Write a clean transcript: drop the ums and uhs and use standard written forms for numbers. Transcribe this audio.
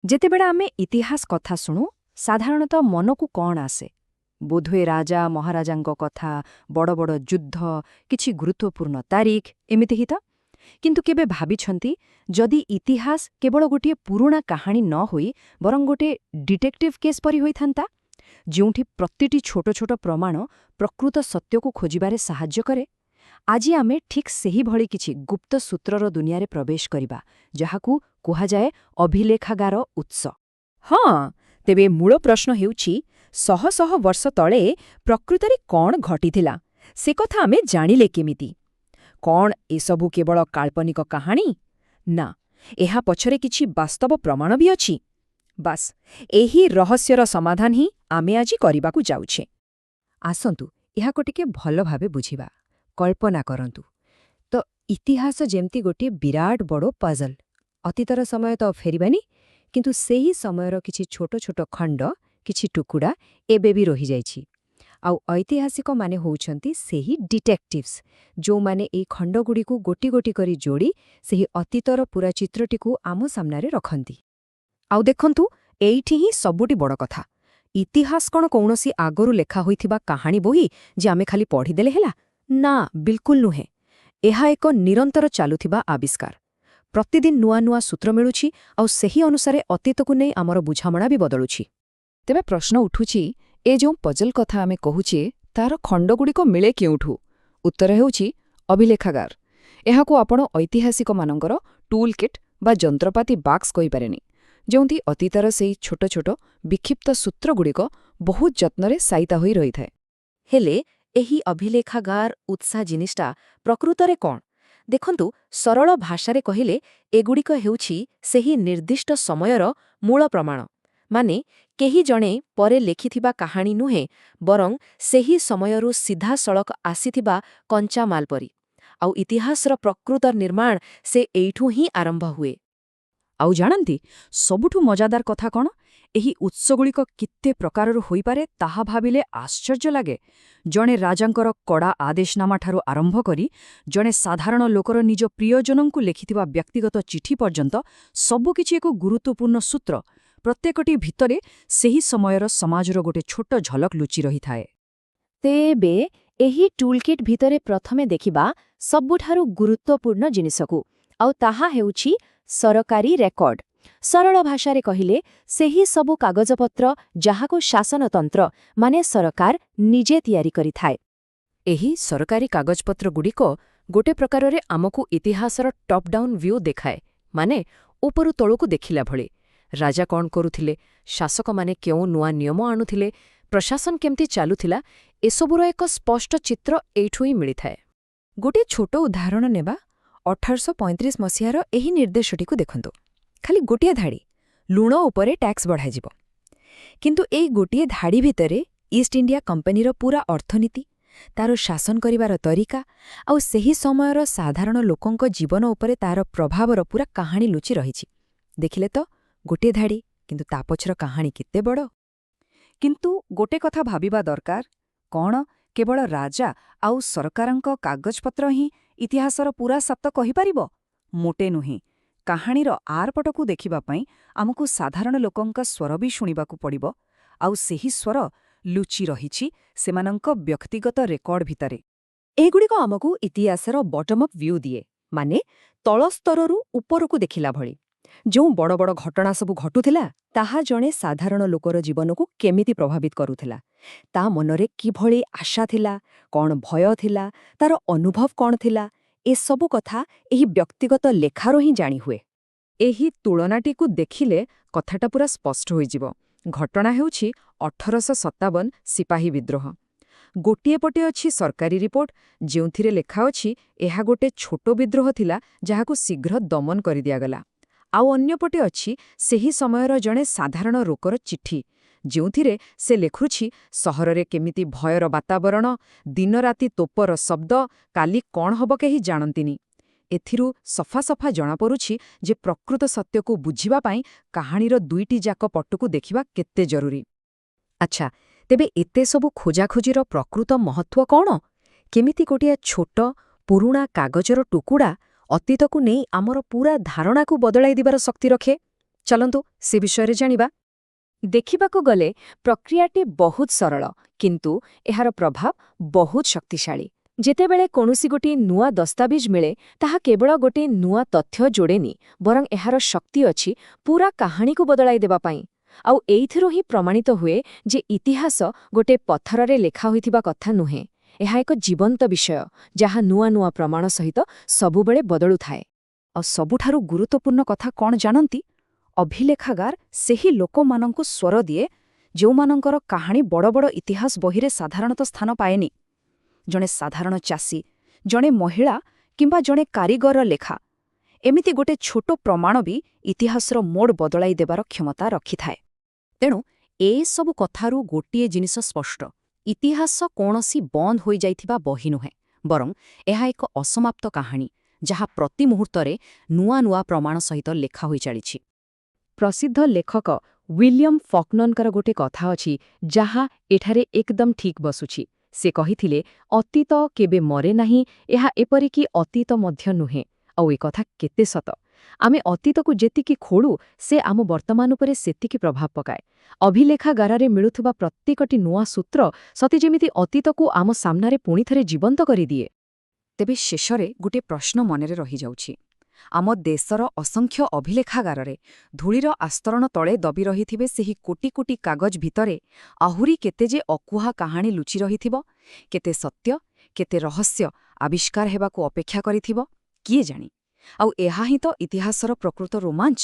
ଯେତେବେଳେ ଆମେ ଇତିହାସ କଥା ଶୁଣୁ, ସାଧାରଣତଃ ମନକୁ କ'ଣ ଆସେ? ବୋଧହୁଏ ରାଜା ମହାରାଜାଙ୍କ କଥା, ବଡ଼ ବଡ଼ ଯୁଦ୍ଧ, କିଛି ଗୁରୁତ୍ୱପୂର୍ଣ୍ଣ ତାରିଖ, ଏମିତି ହିଁ ତ। କିନ୍ତୁ କେବେ ଭାବିଛନ୍ତି, ଯଦି ଇତିହାସ କେବଳ ଗୋଟିଏ ପୁରୁଣା କାହାଣୀ ନ ହୋଇ ବରଂ ଗୋଟିଏ ଡିଟେକ୍ଟିଭ୍ କେସ୍ ପରି ହୋଇଥାନ୍ତା, ଯେଉଁଠି ପ୍ରତିଟି ଛୋଟ ଛୋଟ ପ୍ରମାଣ ପ୍ରକୃତ ସତ୍ୟକୁ ଖୋଜିବାରେ ସାହାଯ୍ୟ କରେ? ଆଜି ଆମେ ଠିକ୍ ସେହିଭଳି କିଛି ଗୁପ୍ତ ସୂତ୍ରର ଦୁନିଆରେ ପ୍ରବେଶ କରିବା, ଯାହାକୁ କୁହାଯାଏ ଅଭିଲେଖାଗାର ଉତ୍ସ। ହଁ, ତେବେ ମୂଳ ପ୍ରଶ୍ନ ହେଉଛି, ଶହ ଶହ ବର୍ଷ ତଳେ ପ୍ରକୃତରେ କ'ଣ ଘଟିଥିଲା, ସେ କଥା ଆମେ ଜାଣିଲେ କେମିତି? କ'ଣ ଏସବୁ କେବଳ କାଳ୍ପନିକ କାହାଣୀ, ନା ଏହା ପଛରେ କିଛି ବାସ୍ତବ ପ୍ରମାଣ ବି ଅଛି? ବାସ୍, ଏହି ରହସ୍ୟର ସମାଧାନ ହିଁ ଆମେ ଆଜି କରିବାକୁ ଯାଉଛେ। ଆସନ୍ତୁ, ଏହାକୁ ଟିକେ ଭଲ ଭାବେ ବୁଝିବା। କଳ୍ପନା କରନ୍ତୁ ତ, ଇତିହାସ ଯେମିତି ଗୋଟିଏ ବିରାଟ ବଡ଼ ପଜଲ୍। ଅତୀତର ସମୟ ତ ଫେରିବାନି, କିନ୍ତୁ ସେହି ସମୟର କିଛି ଛୋଟ ଛୋଟ ଖଣ୍ଡ, କିଛି ଟୁକୁଡ଼ା ଏବେ ବି ରହିଯାଇଛି। ଆଉ ଐତିହାସିକମାନେ ହେଉଛନ୍ତି ସେହି ଡିଟେକ୍ଟିଭ୍ସ, ଯେଉଁମାନେ ଏହି ଖଣ୍ଡଗୁଡ଼ିକୁ ଗୋଟି ଗୋଟି କରି ଯୋଡ଼ି ସେହି ଅତୀତର ପୂରା ଚିତ୍ରଟିକୁ ଆମ ସାମ୍ନାରେ ରଖନ୍ତି। ଆଉ ଦେଖନ୍ତୁ, ଏଇଠି ହିଁ ସବୁଠି ବଡ଼ କଥା। ଇତିହାସ କ'ଣ କୌଣସି ଆଗରୁ ଲେଖା ହୋଇଥିବା କାହାଣୀ ବହି ଯେ ଆମେ ଖାଲି ପଢ଼ିଦେଲେ ହେଲା? ନା, ବିଲକୁଲ ନୁହେଁ। ଏହା ଏକ ନିରନ୍ତର ଚାଲୁଥିବା ଆବିଷ୍କାର। ପ୍ରତିଦିନ ନୂଆ ନୂଆ ସୂତ୍ର ମିଳୁଛି ଆଉ ସେହି ଅନୁସାରେ ଅତୀତକୁ ନେଇ ଆମର ବୁଝାମଣା ବି ବଦଳୁଛି। ତେବେ ପ୍ରଶ୍ନ ଉଠୁଛି, ଏ ଯେଉଁ ପଜଲ୍ କଥା ଆମେ କହୁଛେ, ତାର ଖଣ୍ଡଗୁଡ଼ିକ ମିଳେ କେଉଁଠୁ? ଉତ୍ତର ହେଉଛି ଅଭିଲେଖାଗାର। ଏହାକୁ ଆପଣ ଐତିହାସିକମାନଙ୍କର ଟୁଲ୍ କିଟ୍ ବା ଯନ୍ତ୍ରପାତି ବାକ୍ସ କହିପାରେନି, ଯେଉଁଠି ଅତୀତର ସେଇ ଛୋଟ ଛୋଟ ବିକ୍ଷିପ୍ତ ସୂତ୍ରଗୁଡ଼ିକ ବହୁତ ଯତ୍ନରେ ସାଇତା ହୋଇ ରହିଥାଏ। ହେଲେ ଏହି ଅଭିଲେଖାଗାର ଉତ୍ସ ଜିନିଷଟା ପ୍ରକୃତରେ କ'ଣ? ଦେଖନ୍ତୁ, ସରଳ ଭାଷାରେ କହିଲେ ଏଗୁଡ଼ିକ ହେଉଛି ସେହି ନିର୍ଦ୍ଦିଷ୍ଟ ସମୟର ମୂଳ ପ୍ରମାଣ। ମାନେ କେହି ଜଣେ ପରେ ଲେଖିଥିବା କାହାଣୀ ନୁହେଁ, ବରଂ ସେହି ସମୟରୁ ସିଧାସଳଖ ଆସିଥିବା କଞ୍ଚାମାଲ ପରି। ଆଉ ଇତିହାସର ପ୍ରକୃତ ନିର୍ମାଣ ସେ ଏଇଠୁ ହିଁ ଆରମ୍ଭ ହୁଏ। ଆଉ ଜାଣନ୍ତି, ସବୁଠୁ ମଜାଦାର କଥା କ'ଣ? ଏହି ଉତ୍ସଗୁଡ଼ିକ କେତେ ପ୍ରକାରର ହୋଇପାରେ, ତାହା ଭାବିଲେ ଆଶ୍ଚର୍ଯ୍ୟ ଲାଗେ। ଜଣେ ରାଜାଙ୍କର କଡ଼ା ଆଦେଶନାମାଠାରୁ ଆରମ୍ଭ କରି ଜଣେ ସାଧାରଣ ଲୋକର ନିଜ ପ୍ରିୟଜନଙ୍କୁ ଲେଖିଥିବା ବ୍ୟକ୍ତିଗତ ଚିଠି ପର୍ଯ୍ୟନ୍ତ ସବୁକିଛି ଏକ ଗୁରୁତ୍ୱପୂର୍ଣ୍ଣ ସୂତ୍ର। ପ୍ରତ୍ୟେକଟି ଭିତରେ ସେହି ସମୟର ସମାଜର ଗୋଟେ ଛୋଟ ଝଲକ ଲୁଚି ରହିଥାଏ। ତେବେ ଏହି ଟୁଲକିଟ୍ ଭିତରେ ପ୍ରଥମେ ଦେଖିବା ସବୁଠାରୁ ଗୁରୁତ୍ୱପୂର୍ଣ୍ଣ ଜିନିଷକୁ, ଆଉ ତାହା ହେଉଛି ସରକାରୀ ରେକର୍ଡ। ସରଳ ଭାଷାରେ କହିଲେ, ସେହି ସବୁ କାଗଜପତ୍ର ଯାହାକୁ ଶାସନତନ୍ତ୍ର, ମାନେ ସରକାର ନିଜେ ତିଆରି କରିଥାଏ। ଏହି ସରକାରୀ କାଗଜପତ୍ରଗୁଡ଼ିକ ଗୋଟେ ପ୍ରକାରରେ ଆମକୁ ଇତିହାସର ଟପ୍ ଡାଉନ୍ ଭ୍ୟୁ ଦେଖାଏ, ମାନେ ଉପରୁ ତଳକୁ ଦେଖିଲା ଭଳି। ରାଜା କ'ଣ କରୁଥିଲେ, ଶାସକମାନେ କେଉଁ ନୂଆ ନିୟମ ଆଣୁଥିଲେ, ପ୍ରଶାସନ କେମିତି ଚାଲୁଥିଲା, ଏସବୁର ଏକ ସ୍ପଷ୍ଟ ଚିତ୍ର ଏଇଠୁ ହିଁ ମିଳିଥାଏ। ଗୋଟିଏ ଛୋଟ ଉଦାହରଣ ନେବା। 1835 ମସିହାର ଏହି ନିର୍ଦ୍ଦେଶଟିକୁ ଦେଖନ୍ତୁ। ଖାଲି ଗୋଟିଏ ଧାଡ଼ି, ଲୁଣ ଉପରେ ଟ୍ୟାକ୍ସ ବଢ଼ାଯିବ। କିନ୍ତୁ ଏଇ ଗୋଟିଏ ଧାଡ଼ି ଭିତରେ ଇଷ୍ଟ ଇଣ୍ଡିଆ କମ୍ପାନୀର ପୂରା ଅର୍ଥନୀତି, ତାର ଶାସନ କରିବାର ତରିକା ଆଉ ସେହି ସମୟର ସାଧାରଣ ଲୋକଙ୍କ ଜୀବନ ଉପରେ ତାର ପ୍ରଭାବର ପୂରା କାହାଣୀ ଲୁଚି ରହିଛି। ଦେଖିଲେ ତ, ଗୋଟିଏ ଧାଡ଼ି, କିନ୍ତୁ ତା ପଛର କାହାଣୀ କେତେ ବଡ଼! କିନ୍ତୁ ଗୋଟେ କଥା ଭାବିବା ଦରକାର, କ'ଣ କେବଳ ରାଜା ଆଉ ସରକାରଙ୍କ କାଗଜପତ୍ର ହିଁ ଇତିହାସର ପୂରା ସତ କହିପାରିବ? ମୋଟେ ନୁହେଁ। କାହାଣୀର ଆରପଟକୁ ଦେଖିବା ପାଇଁ ଆମକୁ ସାଧାରଣ ଲୋକଙ୍କ ସ୍ୱର ବି ଶୁଣିବାକୁ ପଡ଼ିବ। ଆଉ ସେହି ସ୍ୱର ଲୁଚି ରହିଛି ସେମାନଙ୍କ ବ୍ୟକ୍ତିଗତ ରେକର୍ଡ ଭିତରେ। ଏଗୁଡ଼ିକ ଆମକୁ ଇତିହାସର ବଟମ୍ ଅପ୍ ଭ୍ୟୁ ଦିଏ, ମାନେ ତଳ ସ୍ତରରୁ ଉପରକୁ ଦେଖିଲା ଭଳି। ଯେଉଁ ବଡ଼ ବଡ଼ ଘଟଣା ସବୁ ଘଟୁଥିଲା, ତାହା ଜଣେ ସାଧାରଣ ଲୋକର ଜୀବନକୁ କେମିତି ପ୍ରଭାବିତ କରୁଥିଲା, ତା ମନରେ କିଭଳି ଆଶା ଥିଲା, କ'ଣ ଭୟ ଥିଲା, ତାର ଅନୁଭବ କ'ଣ ଥିଲା, ଏସବୁ କଥା ଏହି ବ୍ୟକ୍ତିଗତ ଲେଖାରୁ ହିଁ ଜାଣିହୁଏ। ଏହି ତୁଳନାଟିକୁ ଦେଖିଲେ କଥାଟା ପୂରା ସ୍ପଷ୍ଟ ହୋଇଯିବ। ଘଟଣା ହେଉଛି 1857 ସିପାହୀ ବିଦ୍ରୋହ। ଗୋଟିଏ ପଟେ ଅଛି ସରକାରୀ ରିପୋର୍ଟ, ଯେଉଁଥିରେ ଲେଖା ଅଛି ଏହା ଗୋଟେ ଛୋଟ ବିଦ୍ରୋହ ଥିଲା, ଯାହାକୁ ଶୀଘ୍ର ଦମନ କରିଦିଆଗଲା। ଆଉ ଅନ୍ୟପଟେ ଅଛି ସେହି ସମୟର ଜଣେ ସାଧାରଣ ଲୋକର ଚିଠି, ଯେଉଁଥିରେ ସେ ଲେଖୁଛି ସହରରେ କେମିତି ଭୟର ବାତାବରଣ, ଦିନରାତି ତୋପର ଶବ୍ଦ, କାଲି କ'ଣ ହବ କେହି ଜାଣନ୍ତିନି। ଏଥିରୁ ସଫା ସଫା ଜଣାପଡ଼ୁଛି ଯେ ପ୍ରକୃତ ସତ୍ୟକୁ ବୁଝିବା ପାଇଁ କାହାଣୀର ଦୁଇଟି ଯାକ ପଟକୁ ଦେଖିବା କେତେ ଜରୁରୀ। ଆଚ୍ଛା, ତେବେ ଏତେ ସବୁ ଖୋଜାଖୋଜିର ପ୍ରକୃତ ମହତ୍ତ୍ୱ କ'ଣ? କେମିତି ଗୋଟିଏ ଛୋଟ ପୁରୁଣା କାଗଜର ଟୁକୁଡ଼ା ଅତୀତକୁ ନେଇ ଆମର ପୂରା ଧାରଣାକୁ ବଦଳାଇ ଦେବାର ଶକ୍ତି ରଖେ? ଚାଲନ୍ତୁ ସେ ବିଷୟରେ ଜାଣିବା। ଦେଖିବାକୁ ଗଲେ ପ୍ରକ୍ରିୟାଟି ବହୁତ ସରଳ, କିନ୍ତୁ ଏହାର ପ୍ରଭାବ ବହୁତ ଶକ୍ତିଶାଳୀ। ଯେତେବେଳେ କୌଣସି ଗୋଟିଏ ନୂଆ ଦସ୍ତାବିଜ ମିଳେ, ତାହା କେବଳ ଗୋଟିଏ ନୂଆ ତଥ୍ୟ ଯୋଡ଼େନି, ବରଂ ଏହାର ଶକ୍ତି ଅଛି ପୂରା କାହାଣୀକୁ ବଦଳାଇ ଦେବା ପାଇଁ। ଆଉ ଏଇଥିରୁ ହିଁ ପ୍ରମାଣିତ ହୁଏ ଯେ ଇତିହାସ ଗୋଟେ ପଥରରେ ଲେଖା ହୋଇଥିବା କଥା ନୁହେଁ, ଏହା ଏକ ଜୀବନ୍ତ ବିଷୟ, ଯାହା ନୂଆ ନୂଆ ପ୍ରମାଣ ସହିତ ସବୁବେଳେ ବଦଳୁଥାଏ। ଆଉ ସବୁଠାରୁ ଗୁରୁତ୍ୱପୂର୍ଣ୍ଣ କଥା କ'ଣ ଜାଣନ୍ତି? ଅଭିଲେଖାଗାର ସେହି ଲୋକମାନଙ୍କୁ ସ୍ୱର ଦିଏ, ଯେଉଁମାନଙ୍କର କାହାଣୀ ବଡ଼ ବଡ଼ ଇତିହାସ ବହିରେ ସାଧାରଣତଃ ସ୍ଥାନ ପାଏନି। ଜଣେ ସାଧାରଣ ଚାଷୀ, ଜଣେ ମହିଳା କିମ୍ବା ଜଣେ କାରିଗରର ଲେଖା, ଏମିତି ଗୋଟେ ଛୋଟ ପ୍ରମାଣ ବି ଇତିହାସର ମୋଡ଼ ବଦଳାଇ ଦେବାର କ୍ଷମତା ରଖିଥାଏ। ତେଣୁ ଏସବୁ କଥାରୁ ଗୋଟିଏ ଜିନିଷ ସ୍ପଷ୍ଟ: ଇତିହାସ କୌଣସି ବନ୍ଦ ହୋଇଯାଇଥିବା ବହି ନୁହେଁ, ବରଂ ଏହା ଏକ ଅସମାପ୍ତ କାହାଣୀ, ଯାହା ପ୍ରତି ମୁହୂର୍ତ୍ତରେ ନୂଆ ନୂଆ ପ୍ରମାଣ ସହିତ ଲେଖା ହୋଇ ଚାଲିଛି। ପ୍ରସିଦ୍ଧ ଲେଖକ ୱିଲିୟମ୍ ଫକ୍ନନଙ୍କର ଗୋଟେ କଥା ଅଛି, ଯାହା ଏଠାରେ ଏକଦମ ଠିକ୍ ବସୁଛି। ସେ କହିଥିଲେ, "ଅତୀତ କେବେ ମରେ ନାହିଁ, ଏହା ଏପରିକି ଅତୀତ ମଧ୍ୟ ନୁହେଁ।" ଆଉ ଏ କଥା କେତେ ସତ! ଆମେ ଅତୀତକୁ ଯେତିକି ଖୋଳୁ, ସେ ଆମ ବର୍ତ୍ତମାନ ଉପରେ ସେତିକି ପ୍ରଭାବ ପକାଏ। ଅଭିଲେଖାଗାରରେ ମିଳୁଥିବା ପ୍ରତ୍ୟେକଟି ନୂଆ ସୂତ୍ର ସତେ ଯେମିତି ଅତୀତକୁ ଆମ ସାମ୍ନାରେ ପୁଣିଥରେ ଜୀବନ୍ତ କରିଦିଏ। ତେବେ ଶେଷରେ ଗୋଟିଏ ପ୍ରଶ୍ନ ମନରେ ରହିଯାଉଛି। ଆମ ଦେଶର ଅସଂଖ୍ୟ ଅଭିଲେଖାଗାରରେ ଧୂଳିର ଆସ୍ତରଣ ତଳେ ଦବି ରହିଥିବେ ସେହି କୋଟି କୋଟି କାଗଜ ଭିତରେ ଆହୁରି କେତେ ଯେ ଅକୁହା କାହାଣୀ ଲୁଚି ରହିଥିବ, କେତେ ସତ୍ୟ, କେତେ ରହସ୍ୟ ଆବିଷ୍କାର ହେବାକୁ ଅପେକ୍ଷା କରିଥିବ, କିଏ ଜାଣେ? ଆଉ ଏହା ହିଁ ତ ଇତିହାସର ପ୍ରକୃତ ରୋମାଞ୍ଚ।